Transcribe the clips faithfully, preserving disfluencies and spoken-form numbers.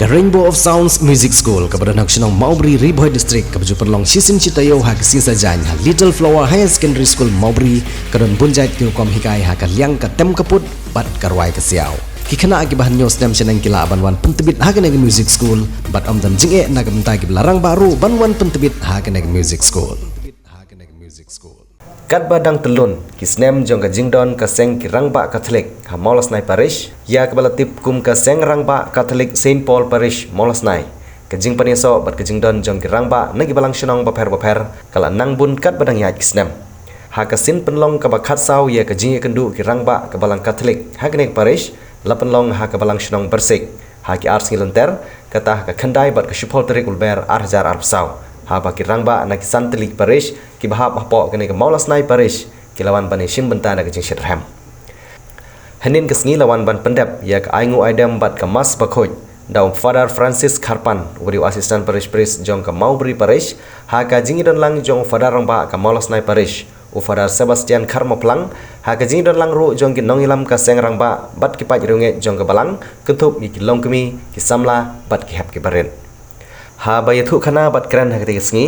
Ka Rainbow of Sounds Music School, kaba don ha ka shnong Mawbri, Ri Bhoi District, kaba ju pynlong shisien shi taïew ha ka sngi Saitjaiñ ha Little Flower Higher Secondary School Mawbri, ka don bun jait ki rukom hikai ha ka liang ka tem ka put bad ka rwai ka siaw. Ki khynnah kiba hynñiew snem shaneng ki lah ban wan pyntbit ha kane ka music school, bad ym don jingeh na ka bynta kiba la rangbah ruh ban wan pyntbit ha kane ka music school. Katba dang tyllun ki snem jong ka jingdon ka seng ki rangbah Katholik ha Mawlasnai Parish, ïa kaba la tip kum ka seng rangbah Katholik Saint Paul Parish Mawlasnai, ka jingpynïasoh bad ka jingdon jong ki rangbah na ki balang shnong bapher bapher ka la nang bun katba dang ïaid ki snem. Ha ka sien pynlong kaba khatsaw ïa ka jingïakynduh ki rangbah ka balang Katholik ha kane ka parish, la pynlong ha ka balang shnong Bersik ha ki ar sngi lynter, kata ha ka khyndai bad ka shiphew tarik u Lber ar hajar arphew saw, haba ki rangbah na ki san tylli ki parish kiba hap hapoh kane ka Mawlasnai Parish ki la wan ban ïashim bynta na ka jingshitrhem. Hynnin ka sngi la wan ban pyndep ïa ka ainguh aidem bad ka Mass bakhuid da u Father Francis Kharpan, uba dei u Assistant Parish Priest jong ka Mawbri Parish, ha ka jingïadon lang jong u Father rangbah ka Mawlasnai Parish, u Father Sebastian Kharmaplang, ha ka jingïadon lang ruh jong ki nongïalam ka seng rangbah bad ki paid riewngeit jong ka balang, kynthup ïa ki longkmie, ki samla bad ki hep ki barit. Haba ïathuh khana bad kren ha katei ka sngi,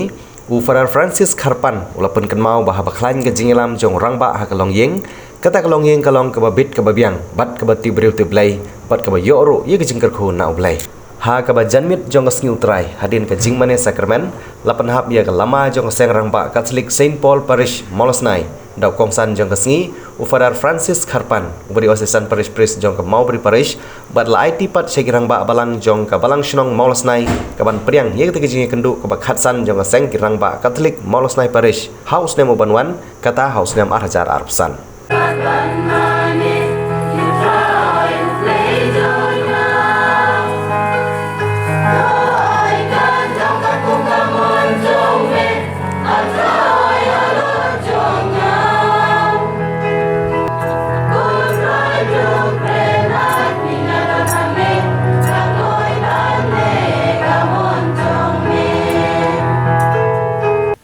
u Father Francis Kharpan u la pynkynmaw ba haba khlaiñ ka jingïalam jong u rangbah ha ka longïing, kata ka longïing ka long kaba bit kaba biang bad kaba tip briew tip Blei bad kaba ïoh ruh ïa ka jingkyrkhu na u Blei. Ha kaba janmiet jong ka sngi U Trai, hadien ka jingmane sakramen, la pynhap ïa ka lama jong ka seng rangbah Katholik Saint Paul Parish Mawlasnai da u kongsan jong ka sngi, u Father Francis Kharpan, uba dei u Assistant Parish Priest jong ka Mawbri Parish, bad la aiti pat sha ki rangbah balang jong ka balang shnong Mawlasnai ka ban pdiang ïa kata ka jingïakynduh kaba khatsan jong ka seng ki rangbah Katholik Mawlasnai Parish ha u snem uban wan, kata ha u snem ar hajar arphew san.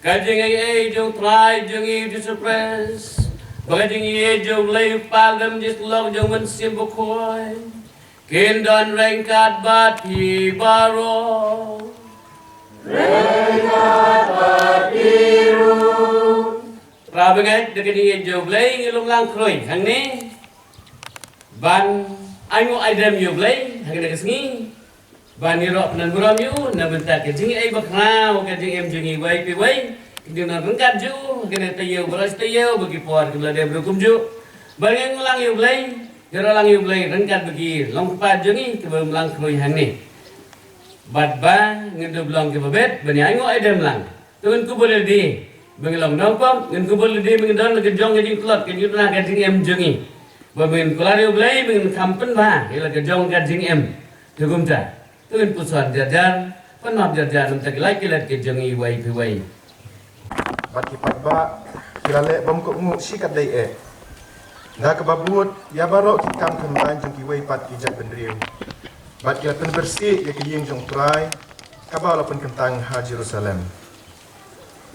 Ka jingaiei jong U Trai jong ngi Jisu Khrist, bad ka jingïeit jong U Blei U Kpa, ka jingïeit jong U Mynsiem Bakhuid, kin don ryngkat bad phi baroh. Ryngkat bad phi ruh. Para bangeit, da ka jingïeit jong U Blei ngi long lang khrui hangne ban ainguh aidem ïa U Blei ha kane ka sngi. Ban ïaroh pynban burom ïa u na bynta ka jingaiei bakhraw ka jingim jong ngi uwei pa uwei. Ka jingim ryngkat jong u ha kane ka taïew baroh shi taïew, ba ki por kiba la dep ruh kumjuh. Ban ïaroh lang ïa U Blei, ïaroh lang ïa U Blei ryngkat bad ki longkpa jong ngi kiba long lang khrui hangne. Bad ba ngin dup long kiba bit ban ïa ainguh aidem lang. To ngin kubur lade ba ngi long nongpop, ngin kubur lade ba ngi don la ka jong ka jingtlot, ka jingduna ka jingim jong ngi. Ba ngin kular ïa U Blei ba ngin kham pynbha ïa la ka jong ka jingim. Te kumta, to ngin puson jar jar, pan map jar jar na ka bynta ki lait ki lait ki jong ngi uwei pa uwei. Bad ki paidbah ki la leh bymkohnguh shikatdei eh, da kaba bud ïa baroh ki kam kham baiñ jong kiwei pat ki jaitbynriew. Bad ki la pynbiej ïa ka ïing jong U Trai kaba u la pynkyntang ha Jerusalem.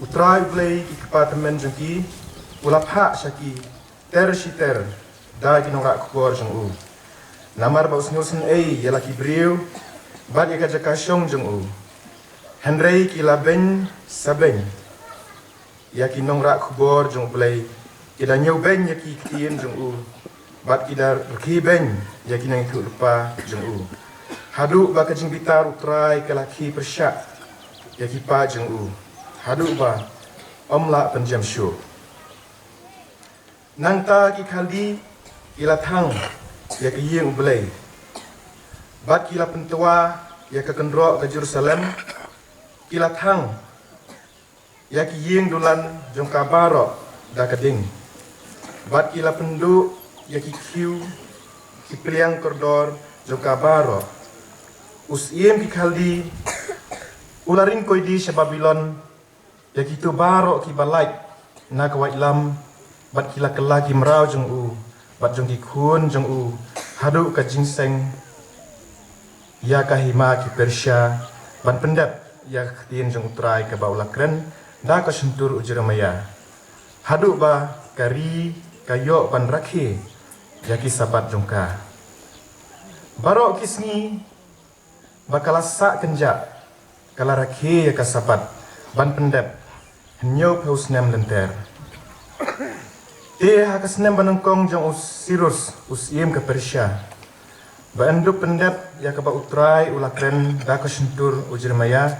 U Trai U Blei ki kpa tymmen jong ki u la phah sha ki ter shi ter da ki nongrah khubor jong u, namar ba u sngewsynei ïa la ki briew bad ïa ka jaka shong jong u. Hynrei ki la beiñ sa beiñ ïa ki nongrah khubor jong U Blei, ki da ñiewbeiñ ïa ki ktien jong u, bad ki da rkhie beiñ ïa ki nongïathuhlypa jong u, haduh ba ka jingbitar U Trai ka la khie pyrshah ïa ki paid jong u, haduh ba ym lah pynjem shuh. Nangta ki Khaldi ki la thang ïa ka ïing U Blei, bad ki la pyntwa ïa ka kynroh ka Jerusalem. Ki la thang ïa ki ïing dulan jong ka baroh da ka ding, bad ki la pynduh ïa ki khiew ki pliang kordor jong ka baroh. U syiem ki Khaldi u la ring koidi sha Babilon ïa kito baroh kiba lait na ka waitlam, bad ki la kylla ki mraw jong u bad jong ki khun jong u haduh ka jingseng ïa ka hima ki Persia, ban pyndep ïa ka ktien jong U Trai kaba u la kren da ka shyntur u Jeremaïah, haduh ba ka ri ka ïoh ban rakhe ïa ki Sabbath jong ka. Baroh ki sngi ba ka la sah kynjah, ka la rakhe ïa ka Sabbath ban pyndep hynñiewphew snem lynter. Te ha ka snem ba nyngkong jong u Sirus u syiem ka Persia, ba yn dup pyndep ïa kaba U Trai u la kren da ka shyntur u Jeremaïah,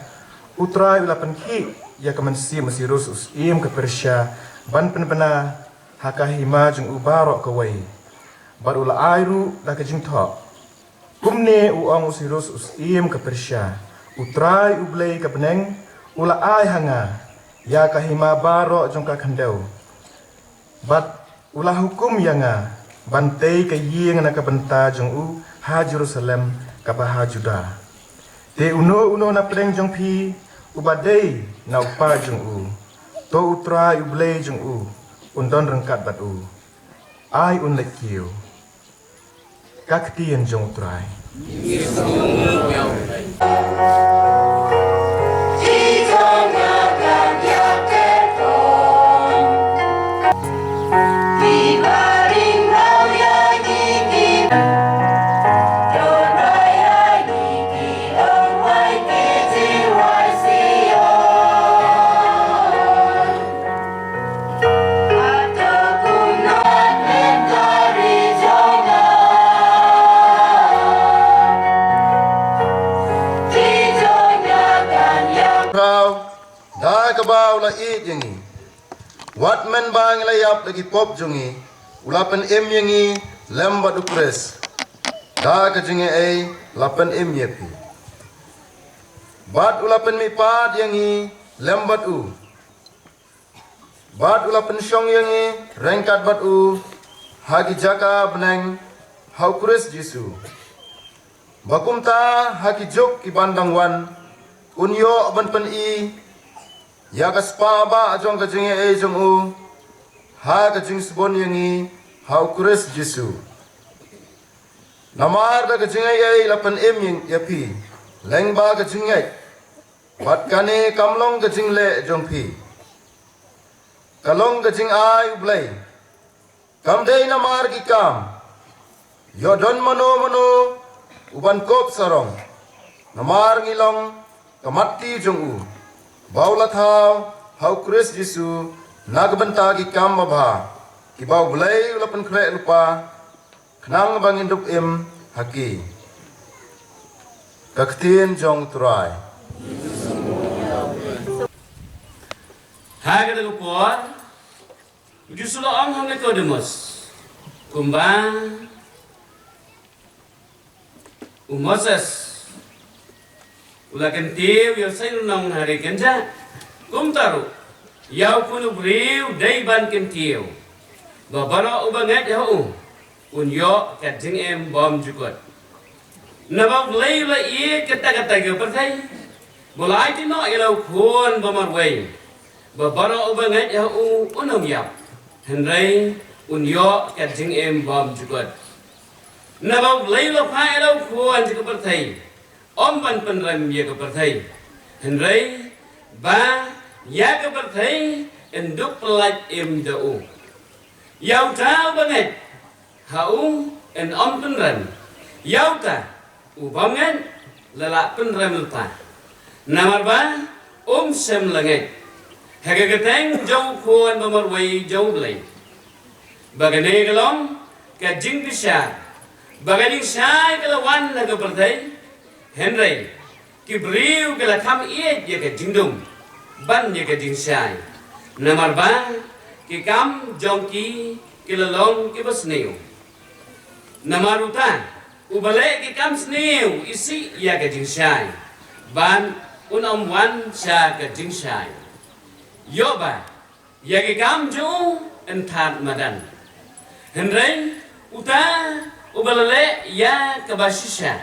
U Trai u la pynkhih ïa ka mynsiem u Sirus u syiem ka Persia ban pynbna ha ka hima jong u baroh kawei, bad u la ai ruh da ka jingthoh. Kumne u ong u Sirus u syiem ka Persia, U Trai U Blei ka bneng u la ai ha nga ïa ka hima baroh jong ka khyndew, bad u la hukum ïa nga ban tei ka ïing na ka bynta jong u ha Jerusalem kaba ha Judah. Te uno uno na pdeng jong phi uba dei na u kpa jong u, to U Trai U Blei jong u un don ryngkat bad u. Ai un leit kiew. Ka ktien jong U Trai. Khraw, da kaba u la ïeit ïa ngi. Wat mynba ngi la ïap da ki pop jong ngi, u la pynim ïa ngi lem bad U Khrist. Da ka jingaiei la pynim ïa phi. Bad u la pynmihpat ïa ngi lem bad u. Bad u la pynshong ïa ngi ryngkat bad u ha ki jaka bneng ha U Khrist Jisu. Ba kumta ha ki juk ki ban dang wan un ïoh ban pyni ïa ka spah ba jong ka jingaiei jong u ha ka jingsbun ïa ngi ha U Khrist Jisu. Namar da ka jingaiei la pynim ïa phi lyngba ka jingngeit. Bad kane kam long ka jingleh jong phi, ka long ka jingai U Blei. Kam dei namar ki kam, ïoh don mano mano u ban kop sarong. Namar ngi long ka matti jong u, ba u la thaw ha U Khrist Jisu na ka bynta ki kam babha, kiba U Blei u la pynkhreh lypa, khnang ba ngin dup im ha ki. Ka ktien jong U Trai. Ha kata ka por, u Jisu u la ong ha u Nikodemus, kumba u Moses u la kyntiew ïa u seng lynnong ha ri kynjah, kumta ruh ïa u Khun u briew dei ban kyntiew, ba baroh uba ngeit ha u un ïoh ka jingim bymjukut. Naba U Blei u la ïeit katta katta ka pyrthei, ba u la aiti noh ïa la u Khun ba marwei, ba baroh uba ngeit ha u un ym ïap, hynrei un ïoh ka jingim bymjukut. Naba U Blei u la phah ïa la u Khun jong ka pyrthei, ym ban pynrem ïa ka pyrthei, hynrei ba ïa ka pyrthei yn dup pyllait im da u. Ïa uta uba ngeit ha u yn ym pynrem, ïa uta u bym ngeit la lah pynrem lypa, namar ba um shym la ngeit ha ka kyrteng jong u Khun ba marwei jong U Blei. Ba kane ka long ka jingbishar, ba ka jingshai ka la wan ha ka pyrthei, hynrei ki briew ki la kham ïeit ïa ka jingdum ban ïa ka jingshai, namar ba ki kam jong ki ki la long kiba sniew. Namar uta uba leh ki kam sniew isih ïa ka jingshai, ban un ym wan sha ka jingshai. Ïoh ba ïa ki kam jong u yn thad madan. Hynrei uta uba la leh ïa kaba shisha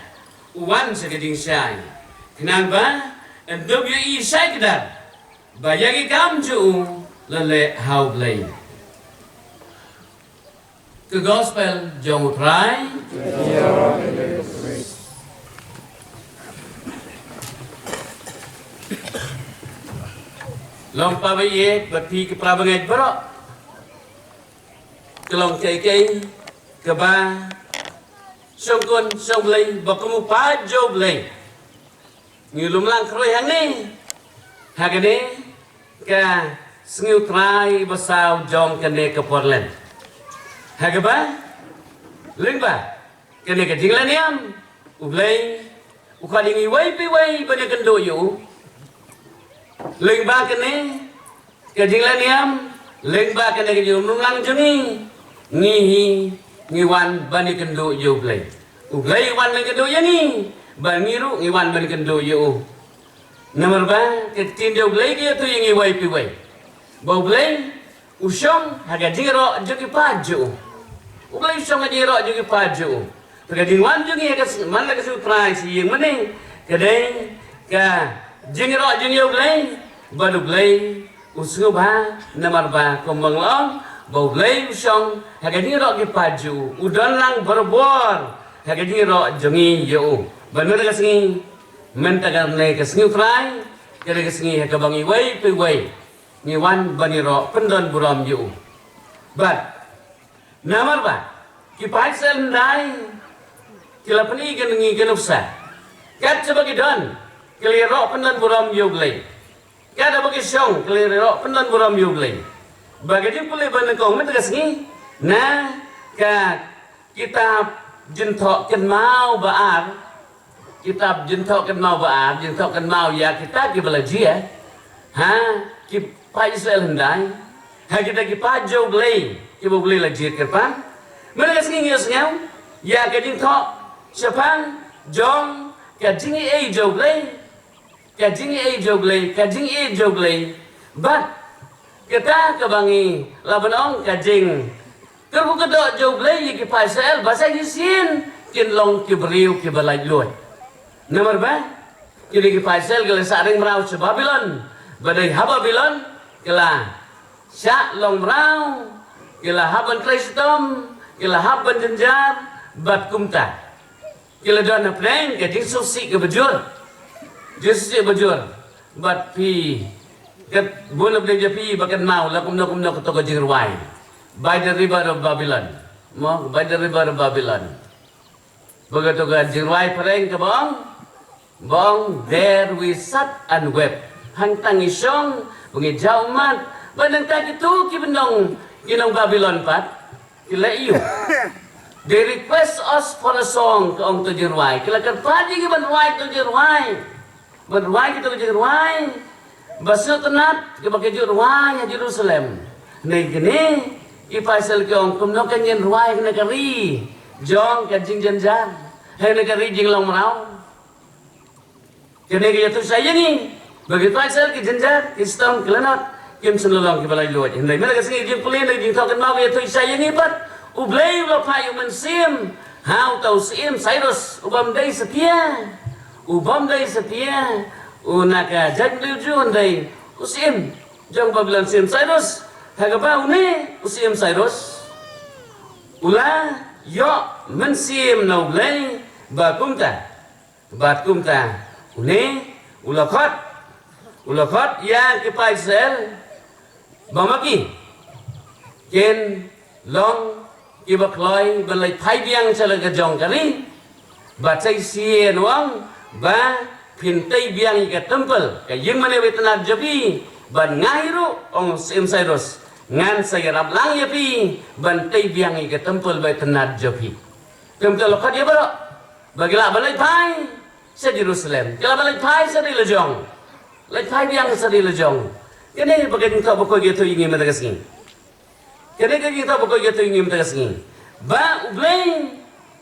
u wan sha ka jingshai, khnang ba yn dup ïohi shai kdar ba ïa ki kam jong u la leh ha U Blei. Ka Gospel jong U Trai. Long pa ba ïeit bad phi ki para bangeit baroh. Ka long kaei kaei kaba shongkun shong Blei ba kum u paid jong U Blei Ngi lum lang khroi hangne ha kane ka sngi U Trai ba saw jong kane ka Portland. Ha kaba lyngba kane ka jingleh niam, U Blei u khot ïa ngi iwei pa iwei ban ïakynduh ïa u. Lyngba kane ka jingleh niam, lyngba kane ka jinglum lang jong ngi, ngi hi ngi wan ban ïakynduh ïa U Blei. U Blei u wan ban ïakynduh ïa ngi, bad ngi ruh ngi wan ban ïakynduh ïa u. Namar ba ka ktien jong U Blei ka ïathuh ïa ngi iwei pa iwei ba U Blei u shong ha ka jingïaroh jong ki paid jong u. U Blei u shong ha ka jingïaroh jong ki paid jong u. Te ka jingwan jong ngi ha ka s-, man la ka sngi U Trai sha ïing mane, ka dei ka jingïaroh jong ngi ïa U Blei, bad U Blei u sngewbha. Namar ba kumba nga la ong ba U Blei u shong ha ka jingïaroh ki paid jong u, u don lang barabor ha ka jingïaroh jong ngi ïa u. Bad mynta ka sngi, mynta kane ka sngi U Trai, ka dei ka sngi ha kaba ngi iwei pa iwei ngi wan ban ïaroh pyndon burom ïa u. Bad namar ba ki paid Israel hyndai ki la pyni ïa ngi ka nuksa, kat shaba ki don ki la ïaroh pyndon burom ïa U Blei, kat shaba ki shong ki la ïaroh pyndon burom ïa U Blei. Ba ka jingpule ba nyngkong mynta ka sngi na ka kitab Jingthoh Kynmaw ba ar, kitab Jingthoh Kynmaw ba ar, Jingthoh Kynmaw ïa kita kiba la jia ha ki paid Israel hyndai, ha kita ki paid jong U Blei kiba U Blei la jia kyrpang. Mynta ka sngi ngi ïohsngew ïa ka jingthoh shaphang jong ka jingaiei jong U Blei, ka jingaiei jong U Blei, ka jingaiei jong U Blei. Bad kata kaba ngi lah ban ong ka jingkyrkhu kyrdoh jong U Blei ïa ki paid Israel ba sa shisien kin long ki briew kiba laitluid. Namar ba kine ki paid Israel ki la shah ring mraw sha Babilon, ba dei ha Babilon ki la shah long mraw, ki la hap ban trei shitom, ki la hap ban jynjar, bad kumta ki la don hapdeng ka jingsngewsih kaba jur, jingsngewsih ba jur. Bad phi, kat bun hapdeng jong phi ba kynmaw la kumno kumno kato ka jingrwai By the River of Babylon. Mo, By the River of Babylon. Ba kato ka jingrwai phareng kaba ong, ba ong, "There we sat and wept." Hangta ngi shong ba ngi jaw ummat. Ba nangta kito ki bynrong ki nong Babilon pat ki la ïoh. "They request us for a song," ka ong to jingrwai. Ki la kyrpad ïa ngi ban rwai to jingrwai. Ban rwai kito ki jingrwai ba sngewtynnat kiba ki ju rwai ha Jerusalem. Hynrei kine ki paid Israel ki ong, "Kumno kan ngin rwai ha kane ka ri jong ka jingjynjar, ha kane ka ri jinglong mraw?" Kane ka ïathuh shai ïa ngi ba ki paid Israel ki jynjar, ki shitom, ki lanot, kim shym la long kiba laitluid. Hynrei mynta ka sngi ka jingpule na ka Jingthoh Kynmaw ka ïathuh shai ïa ngi pat, U Blei u la phah ïa u Mynsiem ha uta u syiem Cyrus, u bym dei satia, u bym dei satia u na ka jaitbynriew Jiw, hynrei u syiem jong Babilon, syiem Cyrus. Ha kaba une u syiem Cyrus u la ïoh mynsiem na U Blei, ba kumta, bad kumta une u la khot, u la khot ïa ki paid Israel ba ma ki kin long kiba kloi ban leit phai biang sha la ka jong ka ri. Bad sa shisien u ong ba phin tei biang ïa ka templ, ka ïing mane ba itynnad jong phi, bad nga hi ruh, ong u syiem Cyrus, ngan sa ïarap lang ïa phi ban tei biang ïa ka templ ba itynnad jong phi. Te kumta la khot ïa baroh ba ki lah ban leit phai sha Jerusalem, ki lah ban leit phai sha ri la jong, leit phai biang sha ri la jong. Kane ba ka Jingthoh Bakhuid ka ïathuh ïa ngi mynta ka sngi. Kane ka Jingthoh Bakhuid ka ïathuh ïa ngi mynta ka sngi ba U Blei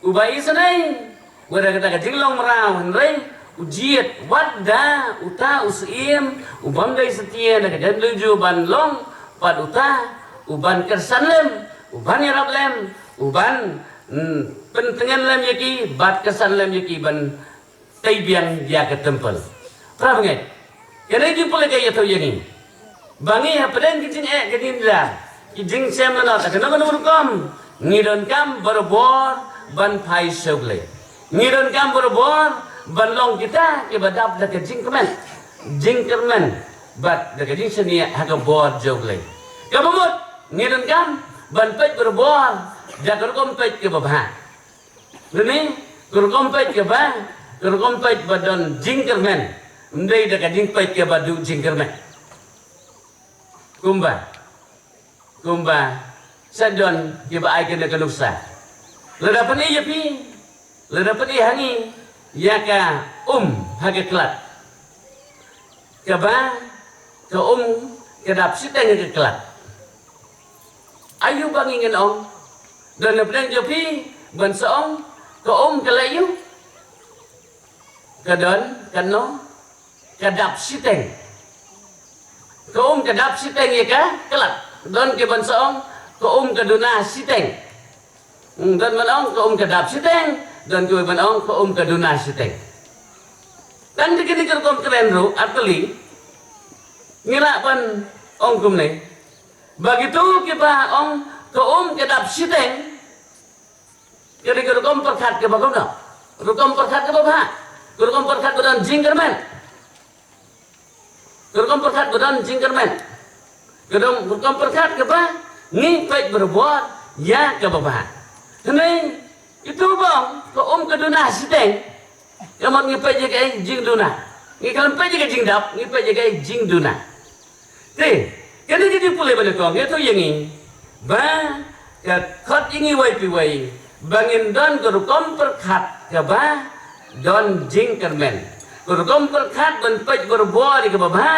uba isynei, wat ha kata ka jinglong mraw, hynrei u jied wat da uta u syiem u bym dei satia na ka jaitbynriew Jiw ban long pat uta u ban kyrsan lem, u ban ïarap lem, u ban, mm, pyntngen lem ïa ki bad kyrsan lem ïa ki ban tei biang ïa ka templ. Para bangeit, kane ka jingpule ka ïathuh ïa ngi ba ngi hapdeng ki jingeh, ki jingdar, ki jingshem lanot, kano kano ka rukom, ngi donkam barabor ban phai sha U Blei. Ngi donkam barabor ban long kita kiba dap da ka jingkmen, jingkyrmen bad da ka jingshaniah ha ka bor jong U Blei. Kaba mut, ngi donkam ban peit barabor da ka rukom peit kaba bha. Lane ka rukom peit kaba, ka rukom peit ba don jingkyrmen. Ym dei da ka jingpeit kaba duh jingkyrmen. Kumba, kumba, sa don kiba ai kane ka nuksa. Lada pyni ïa phi, lada pyni ha ngi, ïa ka um ha ka klat. Kaba, ka um, ka dap shiteng ha ka klat. Aïu ba ngi ngin ong, don na pdeng jong phi, ban sa ong, ka um ka la ïu. Ka don, ka no, ka dap shiteng. Ka um ka dap shiteng ïa ka klat. Don ki ban sa ong, ka um ka duna shiteng. Hmm, don ban ong, ka um ka dap shiteng. Don ki ban ong, ka um ka duna shiteng. Tang da kine ki rukom kren ruh, artylli. Ngi lah ban ong kumne. Ba kito kiba ong, ka um ka dap shiteng. Ka dei ka rukom pyrkhat kaba kumno? Rukom pyrkhat kaba bha. Ka rukom pyrkhat ba don jingkyrmen. Ka rukom pyrkhat ba don jingkyrmen. Ka dei rukom pyrkhat kaba ngi peit barabor ïa kaba bha. Hynrei ito ba ong ka um ka duna shiteng. Ka mut ngi peit ïa kaei? Jingduna. Ngi khlem peit ïa ka jingdap, ngi peit ïa kaei? Jingduna. Te, kane ka jingpule ba nyngkong, ïathuh ïa ngi ba ka khot ïa ngi uwei pa uwei ba ngin don ka rukom pyrkhat kaba don jingkyrmen. Ka rukom pyrkhat ban peit barabor ïa kaba bha,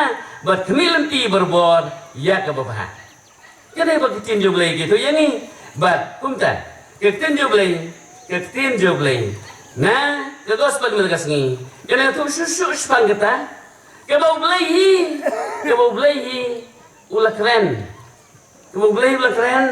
bad khmih lynti barabor ïa kaba bha. Kane ba ka ktien jong U Blei ka ïathuh ïa ngi. Bad kumta, ka ktien jong U Blei, ka ktien jong U Blei, na ka gospel mynta ka sngi, kane ka ïathuh shuh shuh shaphang kata, kaba U Blei hi, kaba U Blei hi u la kren. Kaba U Blei u la kren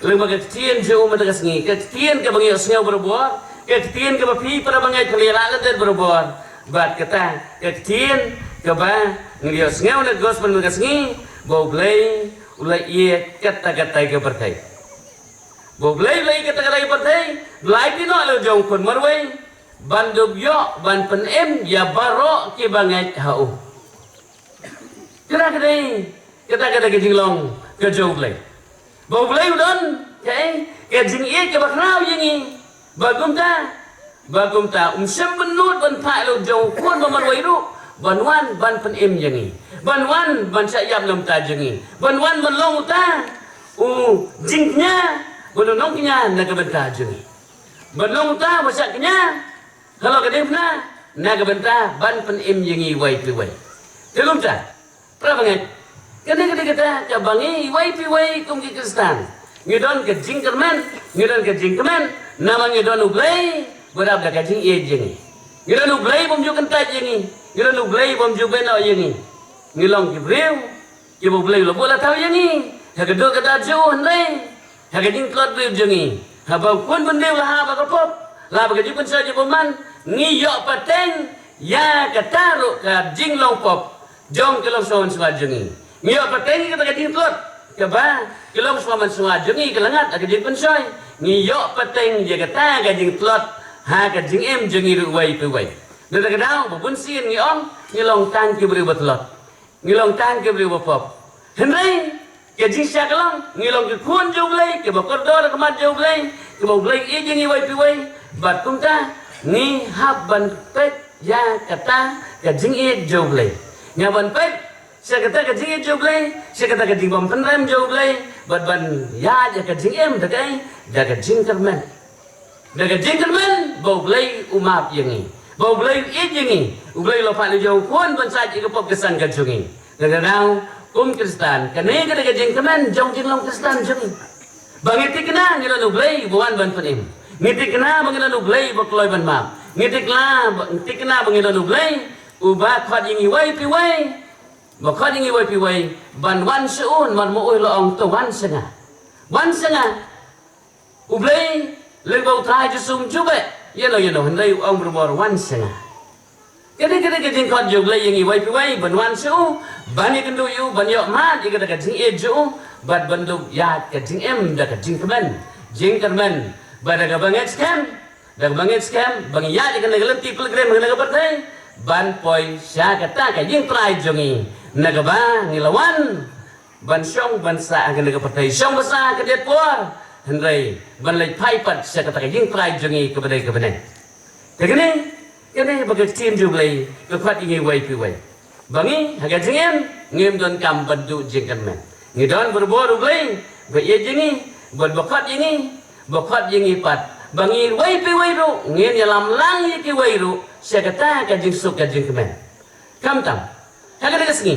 lyngba ka ktien jong u mynta ka sngi, ka ktien kaba ngi ïohsngew barabor, ka ktien kaba phi para bangeit phi la ïaleh lyndet barabor. Bad kata ka ktien kaba ngi ïohsngew na ka gospel mynta ka sngi, ba U Blei u la ïeit katta katta ka pyrthei. Ba U Blei u la ïeit katta katta ka pyrthei, la ai pynïoh ïa la u jong u khun marwei, ban dup ïoh, ban pynim ïa baroh kiba ngeit ha u. Kata ka dei, kata ka dei ka jinglong ka jong U Blei. Ba U Blei u don, kaei, ka jingïeit kaba khraw ïa ngi. Ba kumta, ba kumta, um shym bynnud ban phah ïa la u jong u khun ba marwei ruh, ban wan ban pynim ïa ngi. Ban wan ban shah ïap na ka bynta jong ngi. Ban wan ban long uta u jingkñia, ban long kñia na ka bynta jong ngi. Ban long uta ba shah kñia halor ka diengphna na ka bynta ban pynim ïa ngi uwei pa uwei. Te kumta, para bangeit, kane ka dei kata kaba ngi uwei pa uwei kum ki Khristan ngi don ka jingkyrmen, ngi don ka jingkmen, namar ngi don U Blei ba dap da ka jingïeit ïa ngi. Ngi don U Blei bym ju kyntait ïa ngi. Ngi don U Blei bym ju beh noh ïa ngi. Ngi long ki briew kiba U Blei u la buh la thaw ïa ngi ha ka dur ka dar jong u, hynrei ha ka jingtlot briew jong ngi, haba u khun bynriew la hap ha ka pop, la hap ha ka jingpynshoi jingpynman, ngi ïoh pateng ïa kata ruh ka jinglong pop jong ka longsynshar jong ngi. Ngi ïoh pateng ïa kata ka jingtlot kaba ka longsynshar jong ngi ka la ngat ha ka jingpynshoi. Ngi ïoh pateng ïa kata ka jingtlot ha ka jingim jong ngi ruh uwei pa uwei. Nangta ka daw ba bun sien ngi ong ngi long tang ki briew ba tlot. Ngi long tang ki briew ba pop. Hynrei ka jingshisha ka long, ngi long ki khun jong U Blei, kiba kordor ha khmat jong U Blei, kiba U Blei u ïeit ïa ngi uwei pa uwei. Bad kumta ngi hap ban peit ïa kata ka jingïeit jong U Blei. Ngi hap ban peit sha kata ka jingïeit jong U Blei, sha kata ka jingbym pynrem jong U Blei, bad ban ïaid ïa ka jingim da kaei, da ka jingkyrmen. Da ka jingkyrmen ba U Blei u map ïa ngi, ba U Blei u ïeit ïa ngi, U Blei u la phah ïa u jong u khun ban shah ïa ka pop ka san ka jong ngi. Nangta ka daw, kum Khristan, kane ka dei ka jingkmen jong jinglong Khristan jong ngi. Ba ngi thikna ngi don U Blei uba wan ban pynim. Ngi thikna ba ngi don U Blei uba kloi ban map. Ngi thikna ba, ngi thikna ba ngi don U Blei uba khot ïa ngi uwei pa uwei. Ba khot ïa ngi uwei pa uwei ban wan sha u, namar ma u u la ong, to wan sha nga. Wan sha nga. U Blei, lyngba U Trai Jisu um ju beh ïano ïano, hynrei u ong barabor, wan sha nga. Kane, kane ka jingkhot jong U Blei ïa ngi uwei pa uwei ban wan sha u, ban ïakynduh ïa u, ban ïoh mad ïa kata ka jingïeit jong u, bad ban dup ïaid ka jingim da ka jingkmen, jingkyrmen, bad da kaba ngeit skhem, da kaba ngeit skhem ba ngi ïaid ïa kane ka lynti pilgrim ha kane ka pyrthei, ban poi sha kata ka jingtrai jong ngi, na kaba ngi la wan ban shong ban sah ha kane ka pyrthei, shong ban sah ha ka diat por, hynrei ban leit phai pat sha kata ka jingtrai jong ngi kaba dei ka bneng. Te kane Kane ba ka ktien jong U Blei ka khot ïa ngi wei pa wei. Ba ngi ha ka jingim ngim donkam ban duh jingkyrmen. Ngi don barabor U Blei ba ïeit ïa ngi, bad ba khot ïa ngi, ba khot ïa ngi pat. Ba ngi wei pa wei ruh ngin ïalam lang ïa kiwei ruh sha kata ka jingsuk ka jingkmen. Khamtam ha kane ka sngi,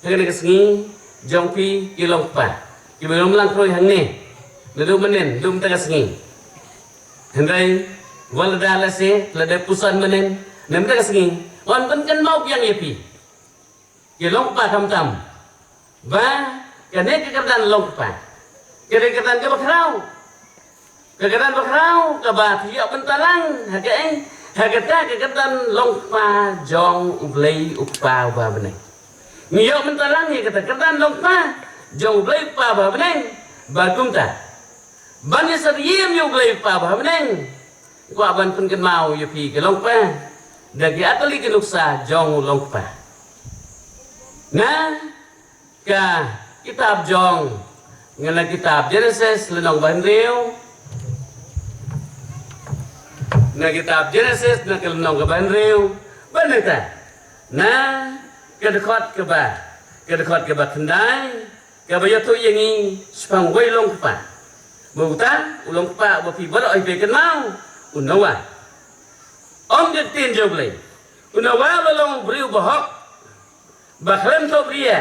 ha kane ka sngi jong phi ki long kpa kiba ïalum lang khrui hangne, naduh mynnin, naduh mynta ka sngi. Hynrei wat la da lehse la dep puson mynnin, na mynta ka sngi, ngan pynkynmaw biang ïa phi ki long kpa, khamtam ba kane ka kyrdan long kpa ka dei ka kyrdan kaba khraw. Ka kyrdan ba khraw kaba phi ïoh bynta lang ha kaei, ha kata ka kyrdan long kpa jong U Blei U Kpa uba ha bneng. Ngi ïoh bynta lang ïa kata ka kyrdan long kpa jong U Blei U Kpa uba ha bneng. Bad kumta ban ïasyriem ïa U Blei U Kpa uba ha bneng, kwah ban pynkynmaw ïa phi ki long kpa da ki artylli ki nuksa jong u long kpa. Na ka kitab jong, na ka kitab Genesis lynnong ba hynriew, na ka kitab Genesis na ka lynnong kaba hynriew, ba nangta na ka dkhot kaba, ka dkhot kaba khyndai, kaba ïathuh ïa ngi shaphang uwei u long kpa. Ba uta u long kpa uba phi baroh hi phi kynmaw, u Noah. Ong ka ktien jong U Blei, u Noah u la long u briew ba hok, ba khlem thohbria.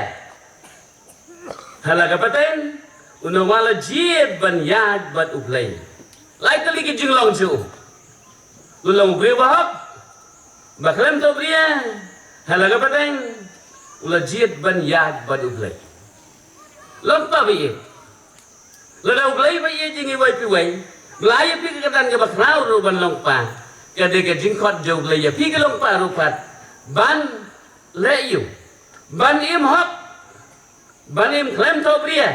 Ha la ka pateng u Noah u la jied ban ïaid bad U Blei. Lai tylli ki jinglong jong u. U la long u briew ba hok, ba khlem thohbria. Ha la ka pateng u la jied ban ïaid bad U Blei. Long kpa ba ïeit. Lada U Blei ba ïeit ïa ngi wei pa wei, la ai ïa phi ka kyrdan kaba khraw ruh ban long kpa, ka dei ka jingkhot jong U Blei ïa phi ki long kpa ruh pat ban leh ïa u, ban im hok, ban im khlem thohbria,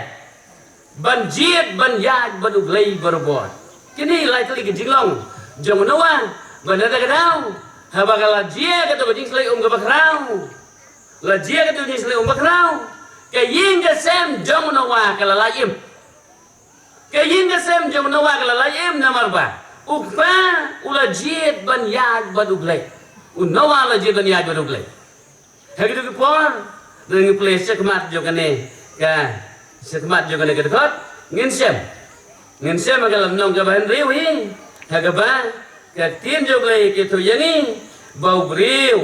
ban jied ban ïaid bad U Blei barabor. Kine lai tylli ki jinglong jong u Noah. Ba na kata ka daw, haba ka la jia kato ka jingshlei um kaba khraw, la jia kato ka jingshlei um ba khraw, ka ïing ka sem jong u Noah ka la lait im. Ka ïing ka sem jong u Noah ka la lait im namar ba u kpa u la jied ban ïaid bad U Blei. U Noah u la jied ban ïaid bad U Blei. Ha kito ki por, lada ngi pule shakhmat jong kane ka, shakhmat jong kane ka dkhot, ngin shem, ngin shem ha ka lynnong kaba hynriew hi, ha kaba ka ktien jong U Blei ka ïathuh ïa ngi ba u briew,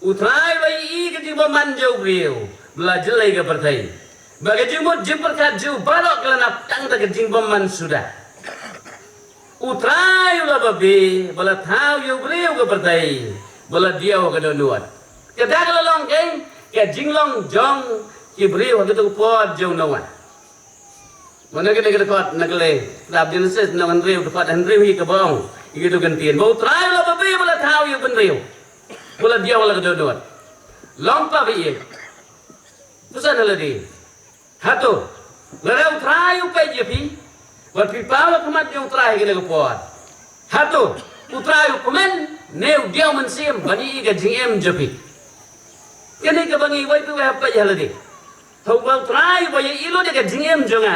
U Trai u la ïohi ka jingbymman jong u briew ba la jyllei ka pyrthei, ba ka jingmut jingpyrkhat jong u baroh ka la nap tang da ka jingbymman suda. U Trai u la babe ba la thaw ïa u briew ka pyrthei ba la diaw ha ka dohnud. Kata ka la long ka, ka jinglong jong ki briew ha kato ka por jong u Noah. Mano kane ka dkhot na ka lei, kitab Genesis lynnong hynriew, dkhot hynriew hi kaba ong ïa kito ki ktien ba U Trai u la babe ba la thaw ïa u briew ba la diaw ha la ka dohnud. Long kpa ba ïeit. Pyrshang ïa lade. Hato lada U Trai u peit ïa phi, wat phi paw ha khmat jong U Trai ha kane ka por, hato U Trai u kmen ne u diaw mynsiem ban ïohi ka jingim jong phi? Kane kaba ngi wei pa wei hap peit ïa lade. Haba U Trai uba ïohi lut ïa ka jingim jong nga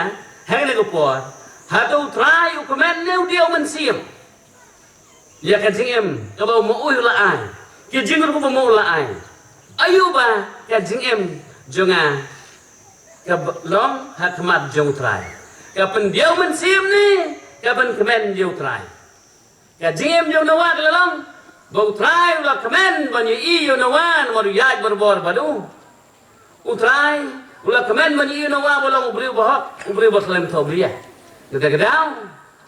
ha kane ka por, hato U Trai u kmen ne u diaw mynsiem ïa ka jingim kaba u ma u la ai, ki jingruh kaba u ma u la ai? Aïu ba ka jingim jong nga ka long ha khmat jong U Trai, ka pyndiaw mynsiem ne ka pynkmen ïa U Trai? Ka jingim jong u Noah ka la long ba U Trai u la kmen ban ïohi ïa u Noah namar u ïaid barabor bad u. U Trai u la kmen ban ïohi ïa u Noah ba long u briew ba hok, u briew ba khlem thohbria. Kata ka daw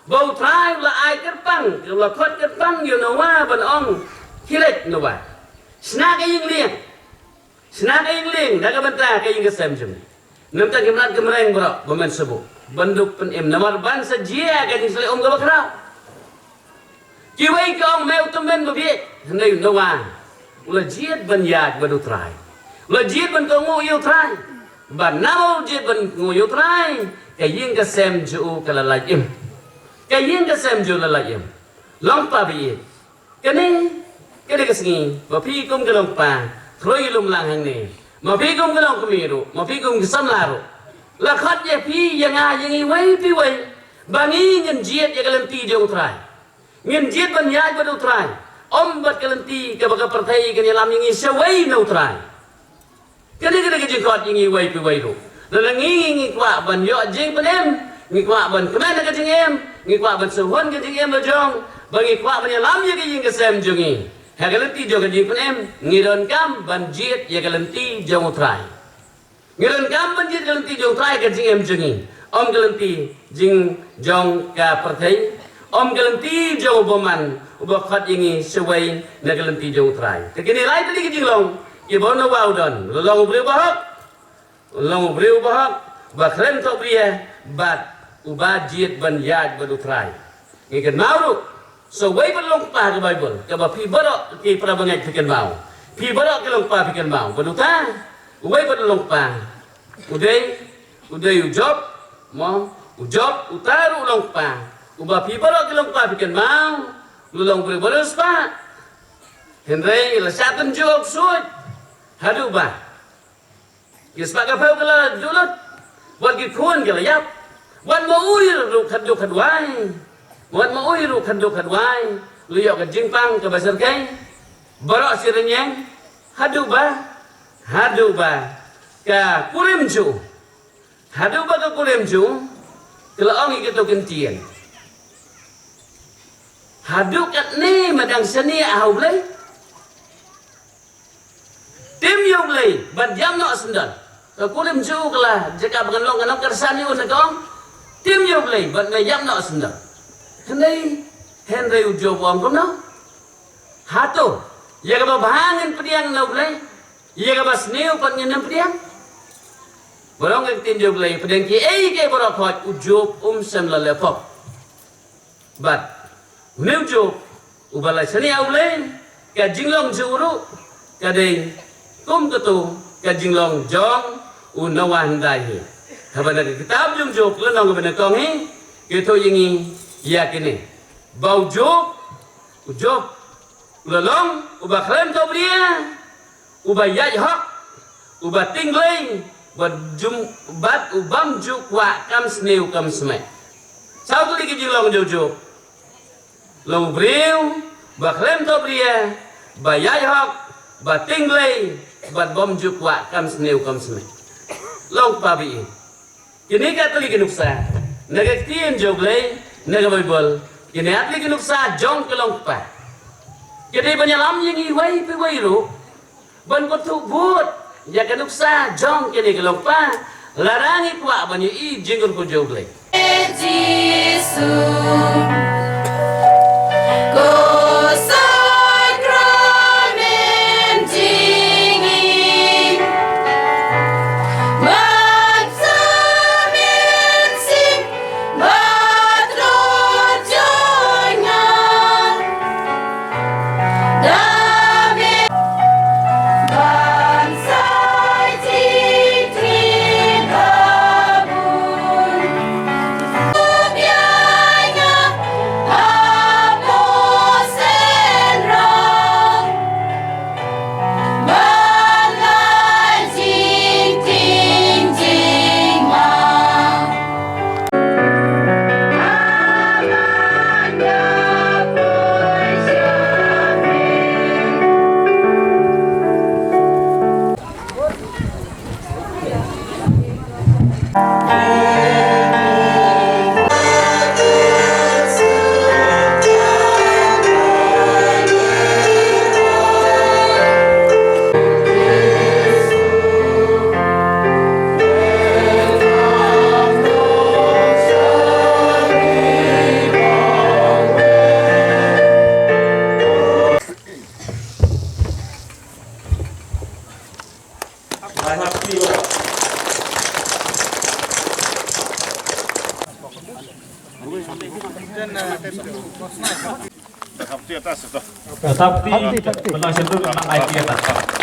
ba U Trai u la ai kyrpang, u la khot kyrpang ïa u Noah ban ong, khie leit Noah, shna ka ïing lieng. Shna ka ïing lieng na ka bynta ka ïing ka sem jong me. Namar ki mrad ki mreng baroh ba men sa buh ban dup pynim, namar ban sa jia ka jingshlei um kaba khraw. Kiwei ki ong me u tymmen ba bieit, hynrei u Noah u la jied ban ïaid bad U Trai. U la jied ban kohnguh ïa U Trai. Bad namar u jied ban kohnguh ïa U Trai, ka ïing ka sem jong u ka la lait im. Ka ïing ka sem jong u la lait im. Long kpa ba ïeit. Kane, kane ka sngi, ma phi kum ka nongpa, khroi lum lang hangne, ma phi kum ka nongkmie ruh, ma phi kum ka samla ruh, la khot ïa phi, ïa nga, ïa ngi wei pa wei ba ngin jied ïa ka lynti jong U Trai. Ngin jied ban ïaid bad U Trai. Ym bad ka lynti kaba ka pyrthei kan ïalam ïa ngi shawei na U Trai. Kane ka dei ka jingkhot ïa ngi iwei pa iwei ruh. Lada ngi, ngi, ngi kwah ban ïoh jingpynim, ngi kwah ban kmen ha ka jingim, ngi kwah ban sngewhun ka jingim la jong, ba ngi kwah ban ïalam ïa ka ïing ka sem jong ngi ha ka lynti jong ka jingpynim, ngi donkam ban jied ïa ka lynti jong U Trai. Ngi donkam ban jied ka lynti jong U Trai ha ka jingim jong ngi. Ym ka lynti jing jong ka pyrthei, ym ka lynti jong u bymman uba khot ïa ngi shawei na ka lynti jong U Trai. Te kine lai tylli ki jinglong kiba u Noah u don. U la long u briew bahok, u la long u briew bahok, uba khlem thohbria bad uba jied ban ïaid bad U Trai. Ngi kynmaw ruh sa uwei pat u long kpa ha ka Baibl, kaba phi baroh ki para bangeit phi kynmaw. Phi baroh ki long kpa phi kynmaw. Bad uta, uwei pat u long kpa. U dei, u dei u Job, mo, u Job, uta ruh u long kpa. Uba phi baroh ki long kpa phi kynmaw. U long u briew ba riewspah. Hynrei la shah tynjuh u ksuid. Haduh ba ki spah ka phew ki la duh lut. Wat ki khun ki la ïap. Wat ma u ruh khatduh khatwai. Wat ma u ruh khatduh khatwai. U la ïoh ka jingpang kaba syrkhei. Baroh shi rynïeng. Haduh ba, haduh ba ka kurim jong u. Haduh ba ka kurim jong u ka la ong ïa kito ki ktien. Haduh katne ma dang shaniah ha U Blei. Tim ïa U Blei ban ïap noh syndon. Ka kurim jong u ka la jaka ba ngan long, ngan long kyrsan ïa u, na ka ong. Tim ïa U Blei ban me ïap noh syndon. Hynrei, hynrei u Job u ong kumno? Hato ïa kaba bha ngin pdiang na U Blei? Ïa kaba sniew pat ngin ym pdiang? Ba long ka ktien jong U Blei, pdiang kiei kiei baroh khoit, u Job um shym la leh pop. Bad une u Job uba la shaniah ha U Blei, ka jinglong jong u ruh ka dei kum kato ka jinglong jong u Noah hyndai hi. Haba na ka kitab jong u Job, lynnong kaba nyngkong hi, ka ïathuh ïa ngi ïa kine, ba u Job, u Job u la long uba khlem thohbria, uba ïaid hok, uba tieng Blei, bad jum, bad u bym ju kwah kam sniew kam smiej. Saw tylli ki jinglong jong u Job. Long u briew ba khlem thohbria, ba ïaid hok, ba tieng Blei, bad bym ju kwah kam sniew kam smiej. Long kpa ba ïeit. Kine ki ar tylli ki nuksa na ka ktien jong U Blei, na ka Baibl, kine ki ar tylli ki nuksa jong ki long kpa ki dei ban ïalam ïa ngi iwei pa iwei ruh ban pyrthuh bud ïa ka nuksa jong kine ki long kpa, lada ngi kwah ban ïohi jingkyrkhu jong U Blei. Jisu, ko sakramen jingim, ban sa mynsiem bad lut jong nga. Tetap di, tetap di. Menang sendiri, menang I P atas.